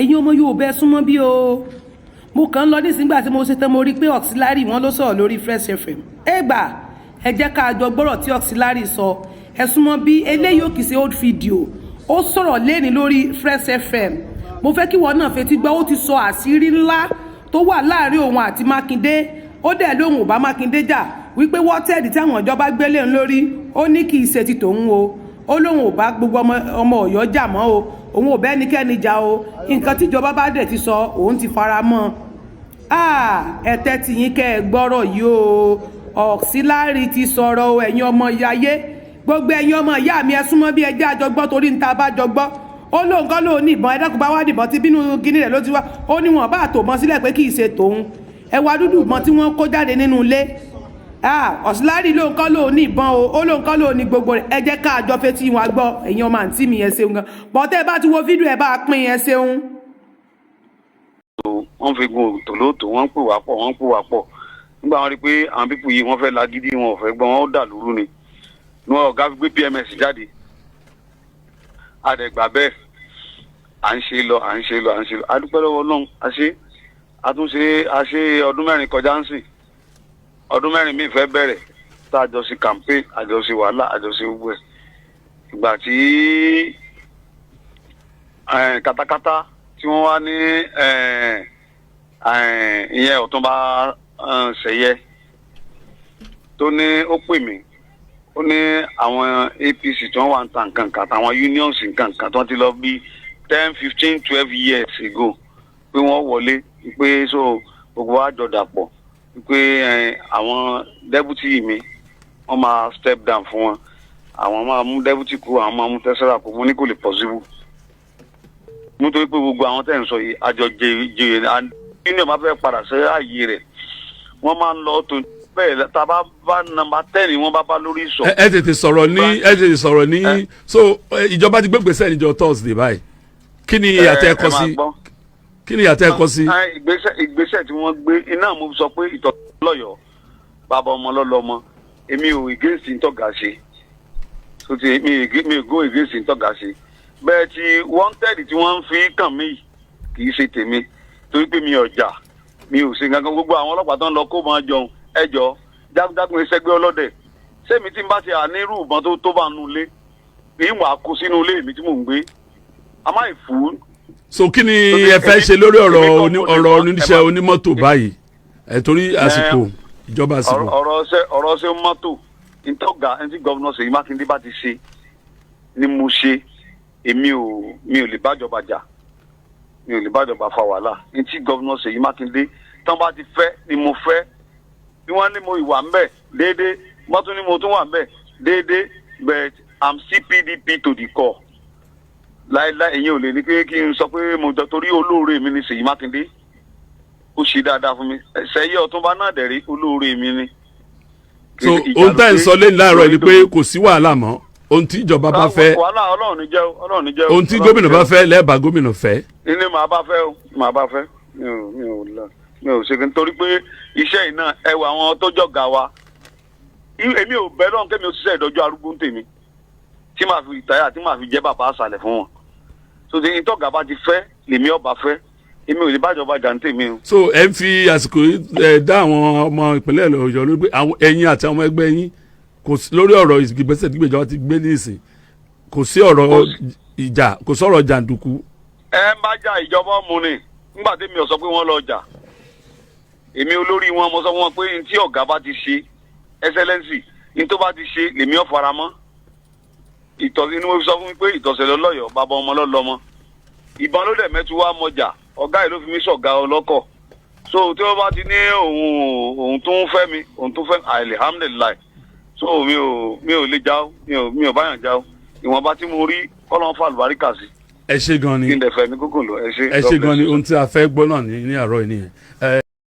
Ẹ̀yin ọmọ Yorùbá, ẹ súnmọ́ bí o. Mo kàn ń lọ nísìngbà tí mo ṣe tán, mo rí i pé Auxiliary wọn ló sọ̀rọ̀ lórí Fresh FM. Ẹ gbà, ẹ jẹ́ ká jọ gbọ́rọ̀ tí Auxiliary sọ. Ẹ súnmọ́ bí, eléyìí ò kì í ṣe old video. Ó sọ̀rọ̀ lẹ́ni lórí Fresh FM. Mo fẹ́ kí wọn náà fetí gbọ́. Ó ti sọ àṣírí ńlá tó wà láàrin òun àti Mákindé. Ó dẹ̀ lóhùn ò bá Mákindé jà, wípé wanted tí àwọn ìjọba gbélé ń lórí, ó ní kì í ṣe ti tòun o. Ó lóun ò bá gbogbo ọmọ Ọ̀yọ́ jà mọ́ o, òun ò bá ẹnikẹ́ni jà o. Nǹkan tíjọba bá dẹ̀ ti sọ, òun ti fara mọ́. Ẹ tẹ́tí yín kẹ́ ẹ gbọ́rọ̀ yìí o. Auxiliary ti sọ̀rọ̀ o. Ẹ̀yin ọmọ ìyá, gbogbo ẹ̀yin ọmọ ìyá mi, ẹ súnmọ́ bí, ẹ jẹ́ àjọ gbọ́, torí níta bá jọ gbọ́. Ó lóun kọ́ lóun ní ìbọn. Ẹ dákun, bá wá dìbọn tí bínú kíní rẹ̀ ló ti wá. Ó ní wọn bá tò mọ́ sílẹ̀ pé kì í ṣe tòun. Ẹ wá dúdú ìbọn tí wọ́n kó jáde nínú ilé. Auxiliary lóun kọ́ lóun ní ìbọn o, ó lóun kọ́ lóun ní gbogbo rẹ̀. Ẹ jẹ́ ká àjọ fetí wọn gbọ́. Ẹ̀yin ọmọ àǹtí mi, ẹ ṣeun gan. Bọ́tẹ́ bá ti wo fídíò, ẹ bá pín, ẹ ṣeun. Wọ́n fi gun tòlótò, wọ́n ń pè wá pọ̀, wọ́n ń pè wá pọ̀. Nígbà wọ́n rí pé àwọn people yìí, wọ́n fẹ́ lagídí, wọn ò fẹ́ gbọ́n, wọn ó dà lóru ni wọn ọ̀gá fi gbé PMS jáde. Àdẹ̀gbà bẹ́ẹ̀, à ń ṣe lọ, à ń ṣe lọ, à ń ṣe lọ. A dúpẹ́ lọ́wọ́ Ọlọ́run, a ṣe, a tún ṣe, a ṣe ọdún 4 kọjá ń sìn, ọdún 4 mi fẹ́ bẹ̀rẹ̀ tá a jọ ṣe campaign, a jọ ṣe wàhálà, a jọ ṣe gbogbo ẹ̀. Ìgbà tí katakata tí wọ́n wá ní ìyẹn Ọ̀túnba Ṣẹ̀yẹ tó ní ó pè mí, ó ní àwọn APC tí wọ́n wà ń ta nǹkan kan àtàwọn unions nǹkan kan tí wọ́n ti lọ bí 10, 15, 12 years ago pé wọ́n wọlé, pé so gbogbo wa jọ dàpọ̀, pé àwọn deputy mi, wọ́n máa step down fún wọn, àwọn máa mú deputy kú, àwọn máa mú treasurer kú. Mo ní kò lè possible, nítorí pé gbogbo àwọn tẹ̀ ń sọ yìí, àjọ jẹ union bá fẹ́ padà sí ààyè rẹ̀, wọ́n máa ń lọ tó bẹ́ẹ̀. Tá a bá bá number 10, wọ́n bá bá lórí ìsọ̀. Ẹ tètè sọ̀rọ̀ ní, ẹ tètè sọ̀rọ̀ ní. So ìjọba ti gbégbèsè níjọ́ Thursday báyìí. Kí ni ìyàtọ̀ ẹ kọ sí? Kí ni ìyàtọ̀ ẹ kọ sí? Ìgbésẹ̀ tí wọ́n gbé iná, mo sọ pé ìtọ́ lọ́yọ̀ọ́, bàbá ọmọ lọ́lọ́mọ. Èmi ò against ntọ́gà ṣe so ti mi ò go against ntọ́gà ṣe bẹ́ẹ̀. Tí wanted tí wọ́n ń fi kàn mí kì í ṣe tèmi, torí pé mi ò jà, mi ò ṣe nǹkan. Gbogbo àwọn ọlọ́pàá tó ń lọ kó máa jọun, ẹjọ́ jagunjagun ìṣẹ́gbẹ́ ọlọ́dẹ sẹ́mi tí n bá ti ànírú ìbọn tó bá nu ilé ní ìwà kó sínú ilé mi tí mò ń gbé. Am I fool? So kí ni ẹ fẹ́ ṣe lórí ọ̀rọ̀ ọ̀rọ̀ oníṣẹ́ onímọ́tò báyìí ẹ, torí àsìkò ìjọba àsìkò? Ọ̀rọ̀ ṣe mọ́tò, ntọ́gà ẹni tí Governor Ṣèyí Mákindé bá ti ṣe ni mo ṣe. Èmi ò mi ò lè bájọba jà, mi ò lè bájọba fa wàhálà. Ní tí Governor Ṣèyí Mákindé tán bá ti fẹ́ ni mo fẹ́. Bí wọ́n ní mo ìwà ń bẹ̀ déédéé, wọ́n tún ní mo tún wà ń bẹ̀ déédéé, but I'm still PDP to the core. Láéláé, ìyẹn ò lè ní pé kí n sọ pé mo jọ, torí olóore mi ni Ṣèyí Mákindé. Ó ṣe dáadáa fún mi. Ṣèyí Ọ̀túnba náà dẹ̀rí, olóore mi ni. So ohun tá ẹ̀ ń sọ lẹ́yìn láàárọ̀ ni pé kò sí wàhálà mọ́. Ohun tí ìjọba bá fẹ́, Wàhálà, Ọlọ́run ní jẹ́ o, Ọlọ́run ní jẹ́ o. ohun tí gómìnà bá fẹ́ lẹ́ẹ̀bà gómìnà fẹ́. Ilé màá bá fẹ́ o, màá bá fẹ́. Mi ò lọ, mi ò ṣe kí n, torí pé iṣẹ́ yìí náà, ẹ wọ àwọn tó jọ̀gá wa. Èmi ò bẹ́ lọ́n kémi ò ṣiṣẹ́ ìdọ́jú arúgbó ń tèmi tí màá fi retire, tí màá fi jẹ́ bàbá àṣàlẹ̀ fún wọn. So tí ìtọ́gà bá ti fẹ́ lèmi ọba fẹ́. Èmi ò lè bájọba jà ń tèmi o. So ẹ ń fi àsìkò yìí ẹ dá àwọn ọmọ ìpínlẹ̀ Ọ̀yọ́ lórí pé àwọn ẹ̀yin àti àwọn ẹgbẹ́ yín kò sí lórí ọ̀rọ̀ ìgbésẹ̀ tí ìjọba ti gbé ní ìsìn, kò sí ọ̀rọ̀ ìjà, kò sọ̀rọ̀ jàǹdùkú. Ẹ ń bá jà, ìjọba mú ni. Nígbà tí mi ò sọ pé wọ́n lọ jà, èmi olórí wọn, mo sọ fún wọn pé n tí ọ̀gá bá ti ṣe, Excellency, n tó bá ti ṣe lèmi ò fara mọ́. Ìtọ̀ inú mo fi sọ fún mi pé ìtọ̀sẹ̀ lọ́lọ́yọ̀, bàbá ọmọ lọ́lọ́mọ. Ìbọn ló dẹ̀ mẹ́tú wá mọjà. Ọ̀gá yìí ló fi mí sọ̀gá ọlọ́kọ̀. So tí wọ́n bá ti ní òun tó ń fẹ́ mi, òun tó fẹ́, alihamudulilayi. So mi ò lè já o, mi ò báyàn já o. Ìwọ̀nba tí mo rí, kọ́lọ́n fà lùbáríkà sí. Ẹ ṣe gan ni. Kí n dẹ̀ fẹ́ mi kókò lọ. Ẹ ṣe. Ẹ ṣe gan ni. Ohun tí a fẹ́ gbọ́ náà ní àárọ̀ yìí nìyẹn.